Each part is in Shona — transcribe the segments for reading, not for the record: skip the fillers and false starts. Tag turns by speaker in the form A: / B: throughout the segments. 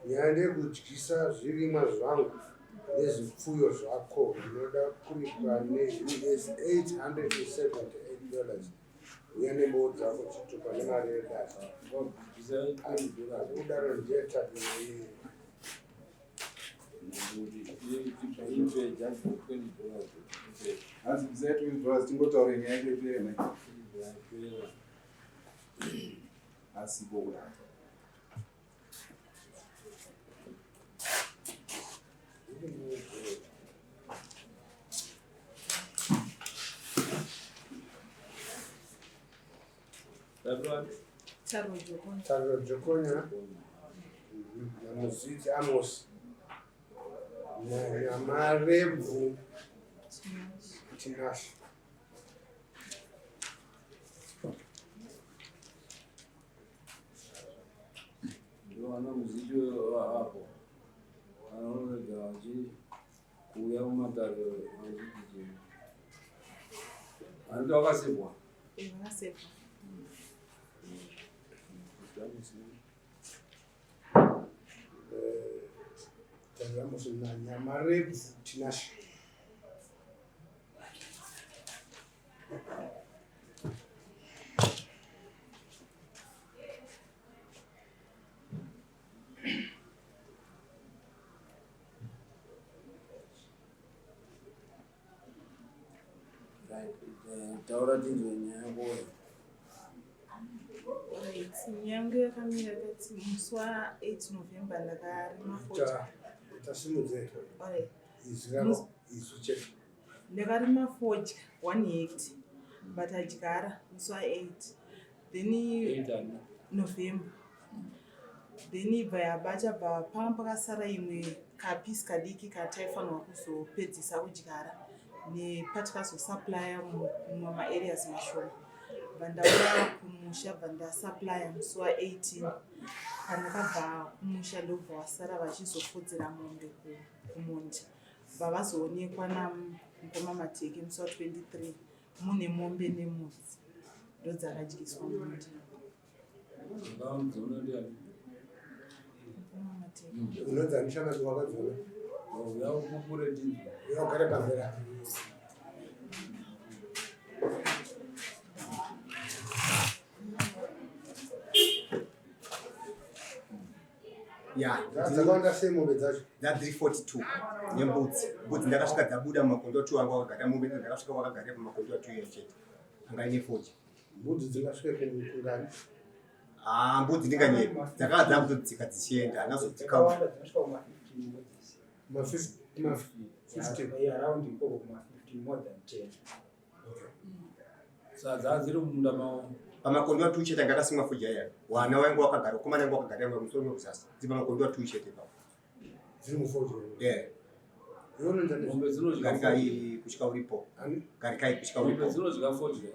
A: Nyaya ndeyekudyisa zvirimwa zvangu nezvipfuyo zvako ndinoda kuripwa neUS 878 dollars. Uya nembowo dzako chitupa nemari yedare. Kudaro ndiye tabiri.
B: Hanzi bvisai 20 dollars tingotaure nyaya yacho ipere mai. Asipo kudaro.
A: Tariro Jokonya naMuzidzi Amos naNyamarebvu Tinashe.
C: Ndowana muziki apo anorega achi kuuya kumatare vachiti anoti wakasebwa
D: Vakasebwa.
A: Tariro Amos naNyamarebvu Tinashe.
C: Taura tinzwe nyaya yako.
D: Right, nyange yakamira kati musi wa 8 November ndakarima fodya.
A: Tasimudze
D: Alright.
A: izwi rako izwi chete.
D: Ndakarima fodya 1 hectare but adyara musi wa 8 then November then ibva yabata bva panga pakasara imwe kapisi kadiki kataifanirwa kuzopedzisa kudyara nepatikazosupplya mumwe maareas mashoma bva ndauya kumusha bva ndasupplya musi wa 18 pandakabva kumusha ndobva wasara vachizofudzira mombe kumunda bva vazoonekwa namukoma Mateke musi wa 23 mune mombe nemudzi ndodzakadyiswa munda.
C: Ndakamudziona ndiani?
D: Mukoma Mateke.
A: Unonzi ani shamwari wakadziona?
C: Uya upupure tinzwe.
A: Uya ugare pamberi apa.
E: Ya,
A: Dzakawanda sei mombe dzacho?
E: dza 342 nembudzi. Mbudzi ndakasvika dzabuda mumakondo 2 anga wakagara mombe ndakasvika wakagara pamakondo 2 iyo chete. Anga ine 40.
A: Mbudzi dzingasvike kungani?
E: Ah, mbudzi ndinganyepa. Dzakanga dzakutodzika dzichienda, hanazodzika.
F: Dzakawanda dzinosvika kuma 15 mbudzi.
A: Ma 50 ma 50.
F: Yeah, around ikoko kuma 15 more than 10.
C: Saka dzadziri mumunda mavo.
E: Pamakondo 2 chete anga akasimwa fodya iya. Wana wainge wakagara, komana yangu wakagara yangu musoro wekuzasi. Dziri pamakondo 2 chete ipapo.
A: Dziri mufodya.
E: Yeah.
A: Iwe unoita nezve-
C: Mombe dzinodya
E: Garikai kusvika uripo.
A: Ani?
E: Garikai kusvika
C: Mombe
E: uripo.
C: dzinodya fodya.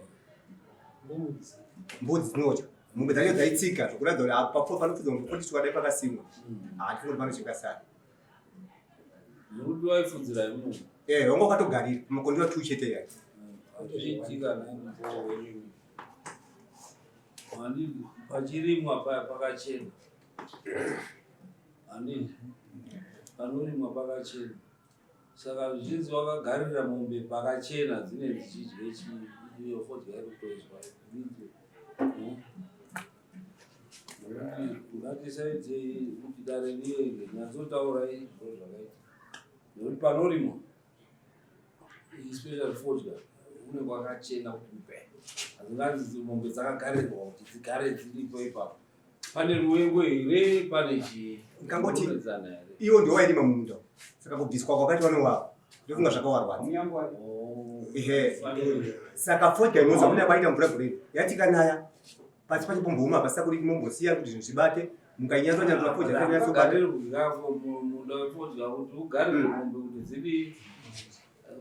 F: Mbudzi.
E: Mbudzi dzinodya. Mombe dzacho dzaitsika zvokuratidza kuti apa panofudzwa mombe 42 dai pakasimwa. Handifungi kuti pane chingasara.
C: Nokuti waifudzira imomo.
E: Eh, wanga wakatogarira pamakondo 2 chete iya.
C: Hazviitika nhai mukoma wenyu. Handiti pachirimwa paya pakachena. Handiti panorimwa pakachena. Saka zvichinzi wakagarira mombe pakachena dzine dzichidya chii iyo fodya iri kutoiswa. Ngatisaitei kuti dare riende nyatsotaurai zviro zvakaita. Nekuti panorimwa especially fodya unenge wakachena kuti mbe. Hadzinganzi mombe dzakagarirwa kuti dzigare dziripo ipapo. Pane ruwengo here pane chii?
E: Ndikangoti
C: Kunonetsana here?
E: iwo ndiwo wairima mumunda. Saka kubviswa kwakati vanowava. Ndofunga zvakawarwadza.
C: Oh.
E: Ehe. Saka fodya inonzi kune kwaita mvura gore yati ikanaya pasi pacho pombooma pasina kuti mombosiya kuti zvinhu zvibate mukainyatsa nyatsa fodya yanyatsobata.
C: Ugarirwa munda wefodya kuti ugarire mombe kuti dzidii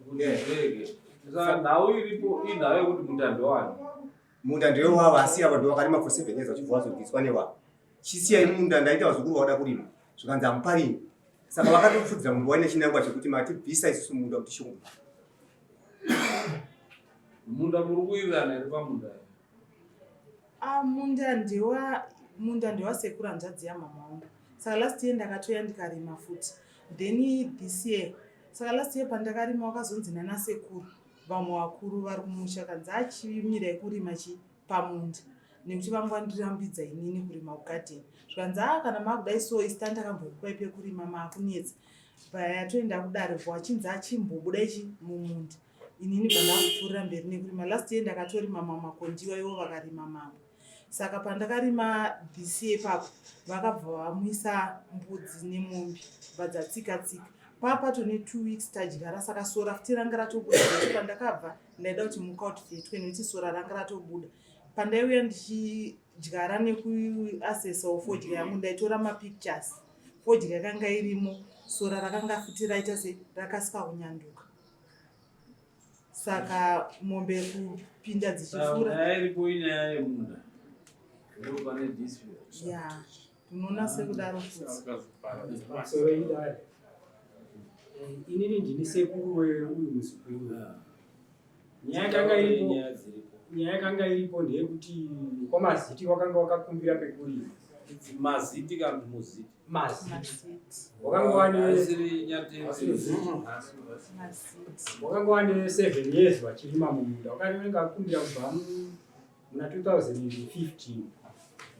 C: kuti
E: Yeah.
C: dzirege. Saka nhau iripo inhau yekuti munda ndowani.
E: Munda ndewavo asi ava ndovakarima for 7 years vachibva vazobviswa newavo. Chisiyai munda ndaita vazukuru vauda kurima. Zvikanzi hamuparimi. Saka vakatopfudzira mombe waine chinangwa chekuti matibvisa isusu munda kuti shungu.
C: Munda muri kuwirirana here pamunda?
D: Ah, munda ndewa munda ndewasekuru hanzvadzi yamama wangu. Saka last year ndakatoya ndikarima futi. Then this year, saka last year pandakarima wakazonzi nana sekuru vamwe vakuru vari kumusha kanzi achimirai kurima chi pamunda nekuti vanga vandirambidza inini kurima kugadheni. Zvikanzi ah kana makudai so isi tandakambokupai pekurima makunetsa. Payatoenda kudare vachinzi achimbobuda ichi mumunda. Inini bva ndakupfuurira mberi nekurima. Last year ndakatorima mamakondiwa ivo vakarima mamwe. Saka pandakarima this year ipapo vakabva vamwisa mbudzi nemombe bva dzatsika tsika. Papato ne 2 weeks tadyara saka sora futi ranga ratobuda nekuti pandakabva ndaida kuti mucultivatwe nekuti sora ranga ratobuda. Pandaiuya ndichidyara nekuasesawo fodya yangu ndaitora mapictures. Fodya yakanga irimo, sora rakanga futi raita se rakasika kunyanduka. Saka mombe kupinda dzichifura.
C: Nyaya iripo inyaya yemunda. Ndipo pane dispute.
D: Ya, unoona sekudaro futi.
F: Pamusoro idare. Inini ndini sekuru weuyu muzukuru. Nyaya yakanga iripo,
C: Nyaya dziripo.
F: nyaya yakanga iripo ndeyekuti kwamaziti wakanga wakakumbira pekurima.
C: Idzi maziti kana kuti muziti?
F: Maziti.
D: Maziti.
F: Wakanga wane
C: Asiri nyatembe.
D: Maziti.
F: wakanga wane 7 years vachirima mumunda. Wakanga akumbira kubva muna 2015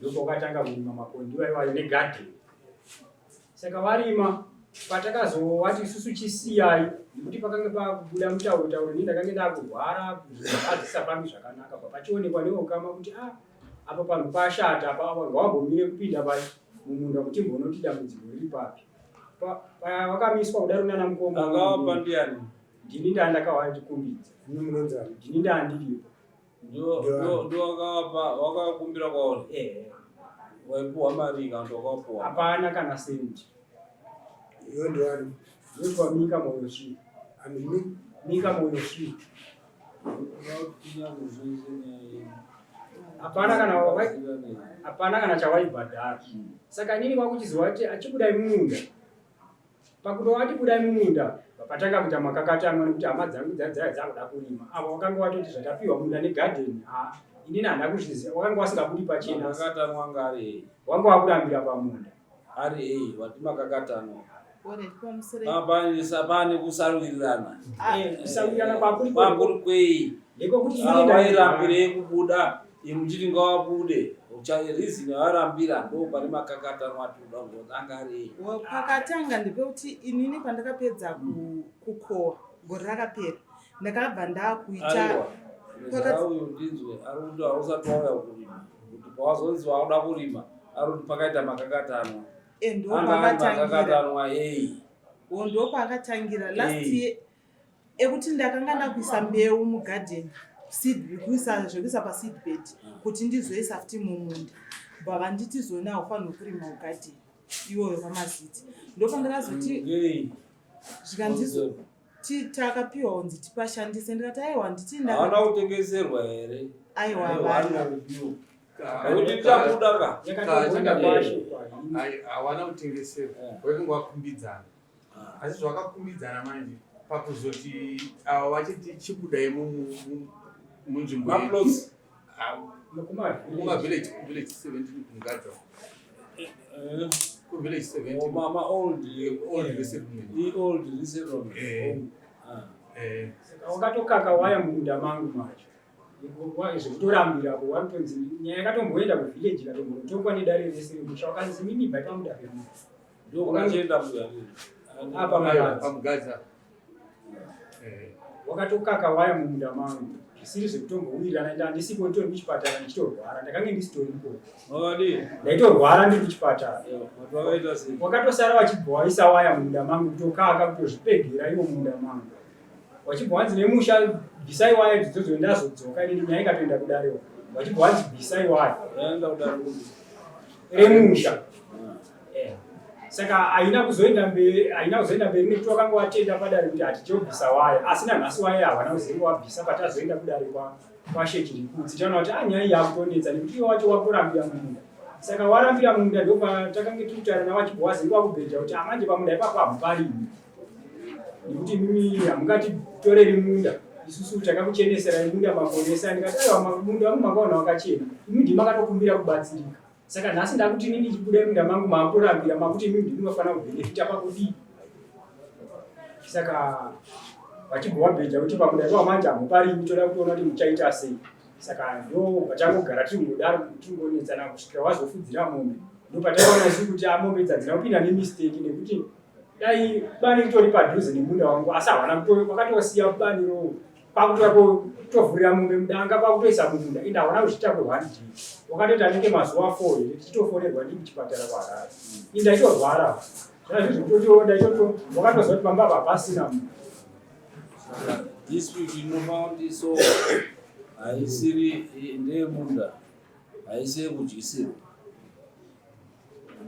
F: ndopawakatanga kurima makondiwa iwayo negadheni. Saka varima patakazowati isusu chisiyai nekuti pakanga pakubuda mutauro tauro ini ndakange ndakurwara azvisafambi zvakanaka pa pachionekwa neukama kuti ah apa panhu pashata apa vanhu ngavambomire kupinda pai mumunda kuti timbonoti dambudziko riri papi. Wakamiswa kudaro nana mukoma.
C: Akawapa ndiani?
F: Ndini ndandakawatikumbidza.
A: Imi munonzani?
F: Ndini ndandiripo.
C: Ndo wakawapa wakakumbira kwauri?
F: Eh.
C: Waipuwa mari kana kuti wakapuwa?
F: Hapana kana sendi.
A: Iwe ndiwani?
F: Ndinoitwa Mika Moyo Svi.
A: Ani?
F: Mika Moyo Svi. Hapana kana hapana kana chawaibhadhara. Saka inini kwakuchiziva kuti achibudai mumunda. Pakutowati budai mumunda patanga kuita makakatanwa nekuti hama dzangu dzaidzaya dzakuda kurima. Avo wakanga watoti zvatapiwa munda negadheni. Ah, inini handina kuzviziva. Wakanga wasingabudi pachena.
C: Makakatanwa anga ari ei?
F: Wanga wakurambira pamunda.
C: Ari ei wati makakatanwa.
D: Alright, pamusoro.
C: Pane kusawirirana.
F: Kusawirirana kwakuri
C: kwakuri kwei?
F: Ndiko kuti inini
C: Wairambirei kubuda muchiti ngawabude. Reason yawarambira ndo pane makakatanwa atoda kuti anga ari ei.
D: Pakatanga ndepekuti inini pandakapedza kukohwa gore rakapera ndakabva ndakuita
C: Aiwa. Uyu ndinzwe ari kuti hausati wauya kurima. Kuti pawazonzi wauda kurima ari kuti pakaita makakatanwa.
D: Ndo
C: Anga ari
D: pakatangira.
C: makakatanwa ei.
D: Ndo paakatangira last year ekuti ndakanga ndakuisa mbeu mugadheni seed kuisa zvekuisa paseed bed kuti ndizoisa futi mumunda. Bva vanditi zona haufanirwi kurima mugadheni iwoyo pamaziti. Ndopandakazoti zvikanzi takapiwa kunzi tipashandise ndikati aiwa handiti
C: Hawana kutengeserwa here?
D: Aiwa,
C: Hawana kupiwa. Nekuti tichabuda ka.
G: Hawana kutengeserwa, wakange wakumbidzana. Asi zvakakumbidzana manje pakuzoti ava vachiti chibudai munzvimbo
C: Maplots.
G: Kuma village, village 17 kuMugadza. Ku village 17.
C: Mama old
G: old resettlement.
C: I old resettlement.
F: Saka wakatokaka waya mumunda mangu macho. Zvekutorambirapo wanotonzi nyaya yakatomboenda kuvillage ikatombonotongwa nedare rese remusha wakanzi mimi bva pamuda pemunhu.
C: Ndokunachienda mbuya.
F: Apa Maradzi.
G: PaMugadza.
F: Wakatokaka waya mumunda mangu zvisiri zvekutombowirirana ende handisipo nditori kuchipatara ndichitorwara ndakange ndisitoripo.
C: Wakadii?
F: Ndaitorwara ndiri kuchipatara.
C: Wakaita sei?
F: Wakatosara vachibva waisa waya mumunda mangu kutokaka kutozvipegera iwo mumunda mangu. Wachibva wanzi nemusha bvisai waya idzodzo ndazodzoka inini nyaya ikatoenda kudarewo. Wachibva wanzi bvisai waya.
C: Yaenda kudare kupi?
F: Remusha. Saka haina kuzoenda mberi, haina kuzoenda mberi nekuti wakanga watenda padare kuti hatichobvisa waya, asi nanhasi waya havana kuzenge wabvisa. Patazoenda kudare kwashe Chirikutsi, taona kuti anyaya iyi yakutonetsa nekuti iwe wacho wakurambira mumunda. Saka warambira mumunda, ndopatakange tiri kutaura navachibva wazenge wakubheja kuti amanje pamunda ipapo hamuparimi nekuti imimi hamungatitoreri munda, isusu takakucheneserai munda makore ese. Ndikati aiwa, munda wangu makaona wakachena, imi ndimi makatokumbira kubatsirika. Saka nhasi ndakuti inini ndichibuda munda mangu maakutorambira, makuti imimi ndimi munofanira kubhenefita pakudii? Saka vachibva wabheja kuti pamunda ipapo manje hamuparimi, toda kutoona kuti muchaita sei. Saka ndo patangogara tiringodaro, tiringonetsana kusvikira wazofudzira mombe. Ndo pataiona isu kuti mombe idzi hadzina kupinda nemistake, nekuti dai bani ritori padhuze nemunda wangu, asi havana vakatosiya bani rowo kwakutoya kutovhurira mombe mudanga kwakutoisa mumunda. Ende havana kuzviita kwe one day, wakatoita anenge mazuva 4 here tichitofonerwa ndii kuchipatara kuHarare. Ini ndaitorwara zvazvizvi kutoti ndaitoto wakatoziva kuti pamba apa hapasina munhu.
C: Saka dispute inofanira kuti isolve haisiri ndeyemunda, haisi yekudyisirwa,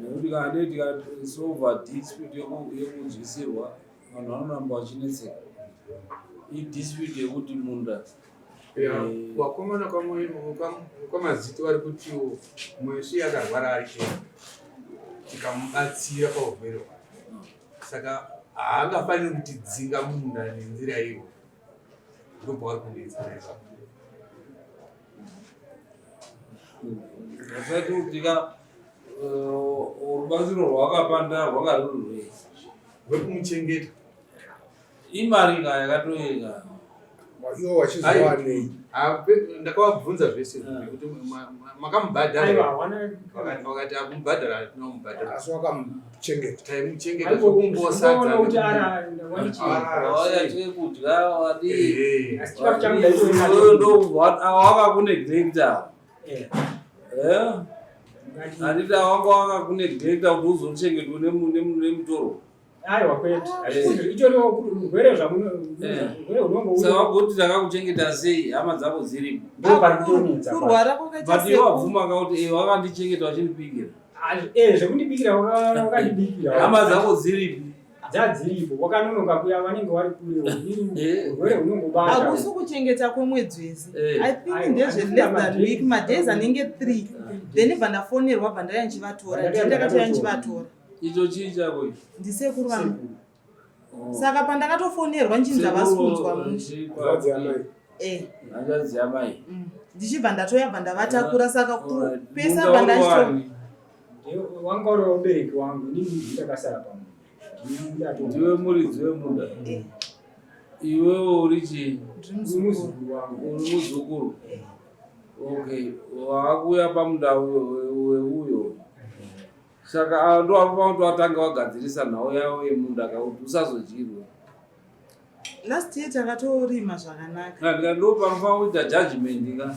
C: nekuti kana dei tikasolva dispute yekudyisirwa, vanhu vanoramba vachinetseka. Idispute yekuti munda.
G: Vakomana kwamazito vari kutiwo mwesu akarwara ari ega, tikamubatsira paurwere hwake, saka haangafaniri kutidzinga munda nenzira iyo. Ndobva vari kunetsana ipapo.
C: Vasati kutika rubatsiro rwakapanda rwanga ruri rwei?
G: Rwekumuchengeta.
C: Imari ka yakatoeka?
A: Iwo wachizowanei?
G: Ndakavabvunza zvese kuti makamubhadhara?
F: Aiwa, hawana.
G: Vakati akumubhadhara hatina kumubhadhara.
A: Asi wakamuchengeta?
G: Taimuchengeta.
F: Aiwa,
G: zvokumbosadza.
F: unoona kuti ara wanichii.
C: Wauya chekudya wadii?
F: Asi chikafu changu ndaitoona.
C: Wakakuneglecta. Handiti wanga wakakuneglecta kuti uzochengetwa nemutoro?
F: Aiwa, kwete. Itoriwo urwere zvamuno urwere hunongouya.
C: Saka wagoti takakuchengeta sei, hama dzako dziripo?
F: Ndo pari kutonetsa.
D: Kurwara kwakaita
C: But iwe wabvuma ka kuti wakandichengeta wachindibikira?
F: Zvekundibikira wakandibikira.
C: Hama dzako dziripi?
F: Dzadziripo, wakanonoka kuya, vanenge vari kure. Urwere hunongobata.
D: Hakusi kuchengeta kwemwedzi wese. I think
F: Aiwa,
D: ndezve
F: handina
D: less than week,
F: madays.
D: Madays anenge 3, then bva ndafonerwa, bva ndauya ndichivatora. Ndii ndakatouya ndichivatora.
C: Icho chii chako ichi?
D: Ndisekuru vangu. Saka pandakatofonerwa nchinzi havasi kunzwa mushe.
A: Hanzvadzi yamai?
D: Eh.
C: Hanzvadzi yamai.
D: Ndichibva ndatoya, bva ndavatakura. Saka pese
C: Munda
D: apa
C: uri
D: ndachito
C: wani?
F: Wanga uri wamubereki wangu, inini ndini ndakasara pamunda. Ndini ndato.
C: Ndiwe muridzi wemunda?
D: Eh.
C: Iwewe uri chii?
D: Ndiri muzukuru.
F: Muzukuru wangu.
C: Uri muzukuru. Okay, waakuuya pamunda weuyo, saka ndo vanofanira kuti vatange vagadzirisa nhau yavo yemunda kakuti usazodyirwa.
D: Last year takatorima zvakanaka.
C: Ndika ndo panofanira kuita judgment ka,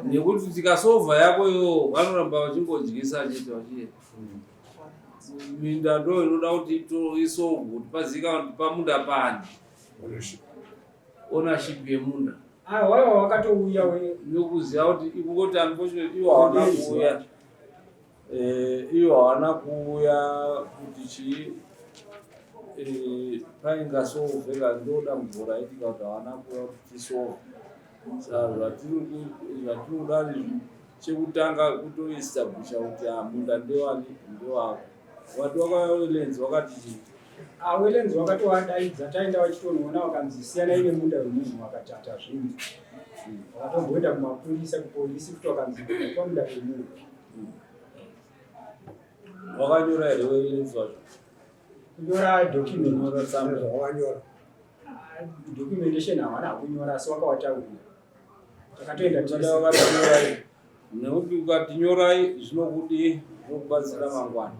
C: nekuti tikasolva yako iwo vanoramba vachingodyisa chete vachienda. Minda ndo inoda kuti isolve kuti pazivikanwe kuti pamunda pani.
A: Ownership.
C: Ownership yemunda.
F: Ah, waiwa wakatouya we.
C: Nekuziva kuti ikungoti unfortunately iwo hawana kuuya. Iwo hawana kuuya kuti chii, paingasolveka. Ndo dambudziko raitika kuti hawana kuuya kuti tisolve. Saka zvatiri kuda izvi, chekutanga kutoestablisha kuti munda ndewani, ndewako. Wati wakauya welands, wakati chii?
F: Awelands wakatoadaidza, taenda vachitonoona, vakanzi siyanai nemunda wemunhu, wakatata zvinhu. Wakatomboenda kumapurisa, kupolisi kuti wakanzi pamunda pemunhu.
C: Wakanyora here welands wacho?
F: Kunyora document?
C: Kunyora tsamba.
A: Zvawanyora?
F: Ah, documentation hawana kunyora, asi wakawataurira, takatoenda
C: Uchada
F: tese.
C: wakatinyorai, nekuti ukatinyorai zvinokudii, zvinokubatsira mangwana.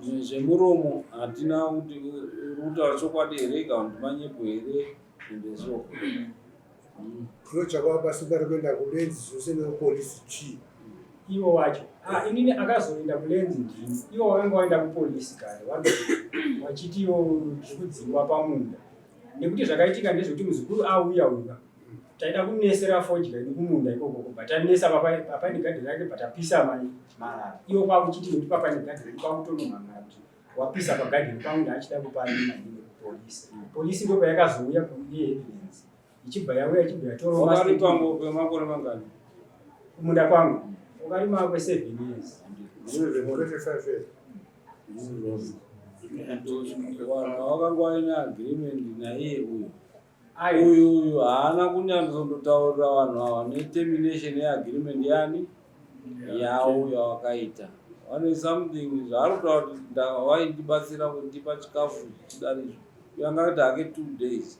C: Zvinhu zvemuromo hatina kuti uri kutaura chokwadi here kana kuti manyepo here, ende so
A: Chiro chakavapa simba rekuenda kulands zvose nekupolisi chii?
F: Iwo wacho, ah, inini akazoenda kulands ndini. Iwo wakanga waenda kupolisi kare, vachiti iwo tiri kudzingwa pamunda, nekuti zvakaitika ndezvekuti muzukuru auya uya. Taida kunesera fodya yedu kumunda ikoko kubva tanesa papaine gadheni rake bva tapisa marara. Iwo kwakuchiti nekuti papaine gadheni redu kwakutonomhan'ara kuti wapisa pagadheni pangu ndaachida kupa manini kupolisi. Polisi ndo payakazouya kuyeheadlands ichibva yauya ichibva yatora
C: Wakarima kwemakore mangani?
F: Kumunda kwangu wakarima kwe 7 years.
A: 25 years.
C: Vanhu vakanga vaine agreement naiye uyu. Uyu uyu haana kunyatsondotaurira vanhu ava netermination yeagreement yani yavo yawakaita. Vane something zvaari kutaura kuti waindibatsira kundipa chikafu chidari izvo. Uyu angati hake 2 days.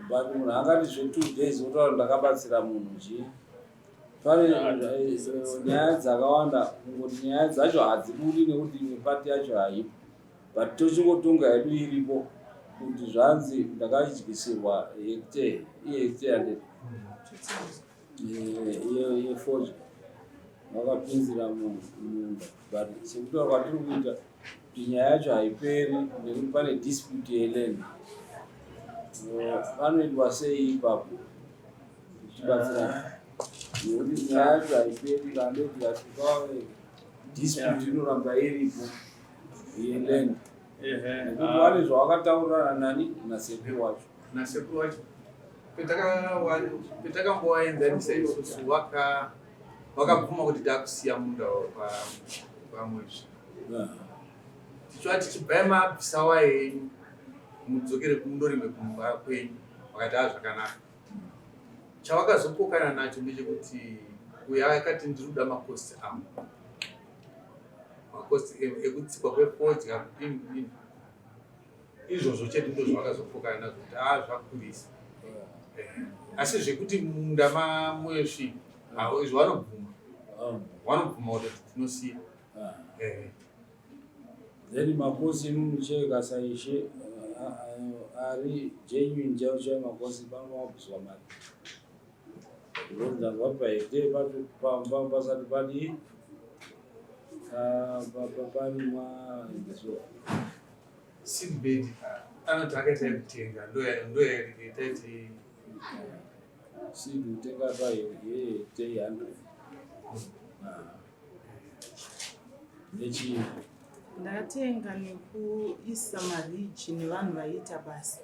C: But munhu angati zve 2 days otaura ndakabatsira munhu chii. Pane nyaya dzakawanda kungoti nyaya dzacho hadzibudi nekuti imwe pati yacho haipo. But tochingotunga hedu iripo kuti zvanzi ndakadyisirwa hectare, ihectare yefodya vakapinzira mumunda. But sekutaura kwatiri kuita kuti nyaya yacho haiperi nekuti pane dispute yeland. Panoitwa sei ipapo? Tibatsirana. Nekuti nyaya yacho haiperi kana ndokuti dispute inoramba iripo yeland. Nekuti vane zvavakataurirana nani nasekuru wacho.
G: Nasekuru wacho petakambowaenzanisa isusu wakabvuma kuti takusiya munda pamwezvi. Tichiva tichibvai mabvisa wayo yenyu mudzokere kundorime kumba kwenyu, vakati a zvakanaka. Chavakazopokana nacho ndechekuti uyo akati ndiri kuda makosti angu, makosti ekutsikwa kwefodya kudini kudini, izvozvo chete ndo zvavakazopokana nazvo kuti a zvakurisa. Asi zvekuti munda mamwesvi izvo vanobvuma, vanobvuma kuti tinosiya.
C: Then makosi emucheka saishe ari genuine chaiwo chaiwo makosi panovabviswa mari. Ndonzwa pahekitare pacho pasati padii parimwa so.
G: Seedbed anoti akaita yekutenga ndoyataiti
C: seed kutenga pahekitare 100. Nechii?
D: Ndakatenga nekuisa mariji nevanhu vaiita basa.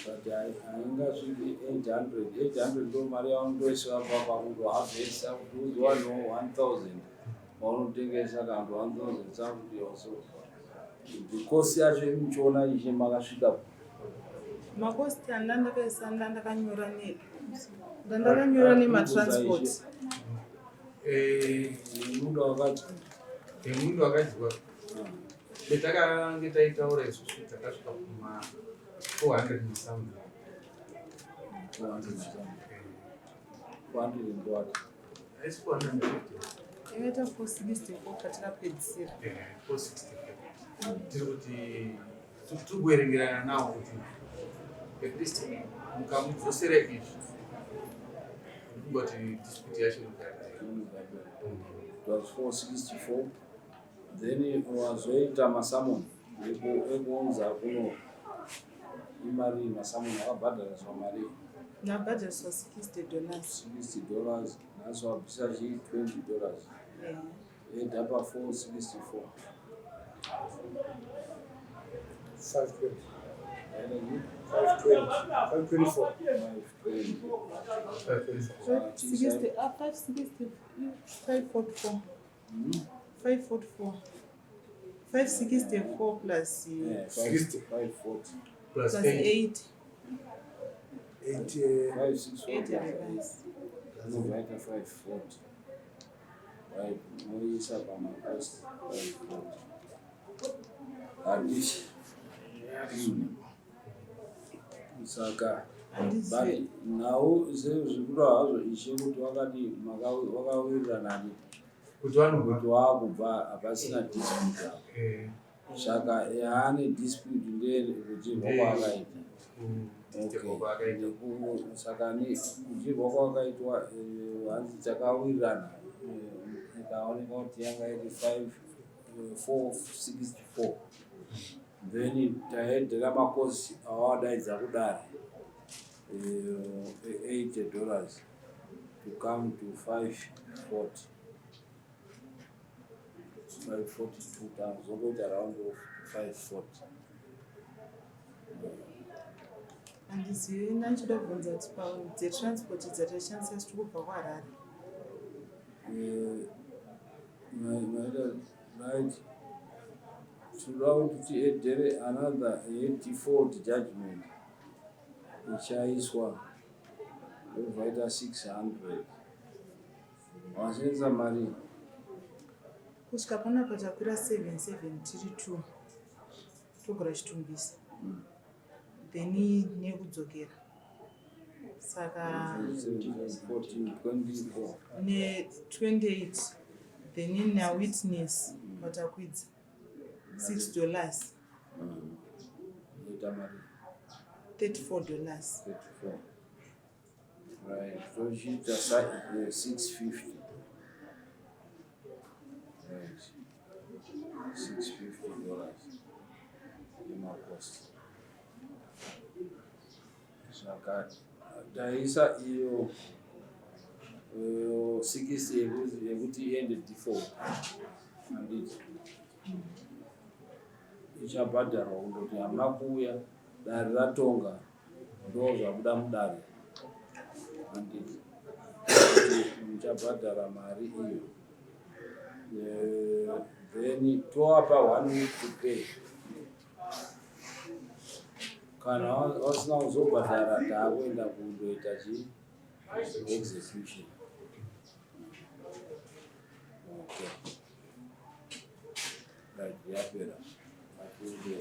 C: But haingasviki 800. 800 ndo mari yaunondoisa pakundohavhesta kuti uzowanewo 1000 paunotengesa kana kuti 1000 something or so. The cost yacho imuchiona ishe makasvika.
D: Makosti andandakaisa ndandakanyora nematransport.
C: Munda wakadya.
G: Munda wakadyiwa. Petakange taitaura isusu takasvika kuma 400 and something.
C: 400 and what?
G: Haisi 450.
D: Yakaita 464 patakapedzisira.
G: 464. Tiri kuti tiri kuerengerana nawo kuti at least mukamudzosera izvi kungoti dispute yacho inogara.
C: It was 464. Then wazoita masamoni ekuunza kuno imari masamoni akabhadhariswa mari.
D: Ndabhadhariswa $60.
C: $60 nhasi wabvisa chii $20. Eda pa 464.
A: 520. 520. 524.
C: 520.
D: 560, 560, 544. 544. 564 plus
A: 60.
C: 540.
G: Plus
D: plus
G: 8.
D: 8.
A: 8.
C: 564.
D: 8 advance.
C: Unovaita 540. Right, moisa pamakosti 540. Handisi. Saka
D: Handizivi.
C: but nhau sezvikuda hazvo ishe kuti wakadi wakawirirana
G: Kuti vanobva.
C: kuti wakubva hapasina dispute apa. Saka yaane dispute ndeyekudyirwa kwaakaita. Saka kudyirwa kwakaitwa hanzi takawirirana ikaonekwa kuti yanga iri 464. Then taedhera makosi awadaidza kudare. $80 to come to 540. 542 times zokuita round of 540.
D: Handizivi, ndanchida kubvunza kuti dzetransport dzatashandisa tiri kubva kuHarare.
C: Maita right. Tinoda kuti tiedhere another yedefault judgment ichaiswa, yobva ita 600. Washandisa mari?
D: Kusvika panapa takwira 77 tiri 2, togara Chitungwiza, then nekudzokera, saka
C: 14, 24.
D: Ne28, then nawitness watakwidza $6.
C: Ita mari?
D: $34.
C: 34, right. Tochiita 650, right? $650 yemacost. Saka taisa iyo 60 yekuti iende default, handiti? Ichabhadharwa kundoti hamuna kuuya, dare ratonga, ndo zvabuda mudare, handiti? Kuti muchabhadhara mari iyo. Then toapa one week to pay. Kana vasina kuzobhadhara, taakuenda kundoita chi execution. Okay, right, yapera. Atiende.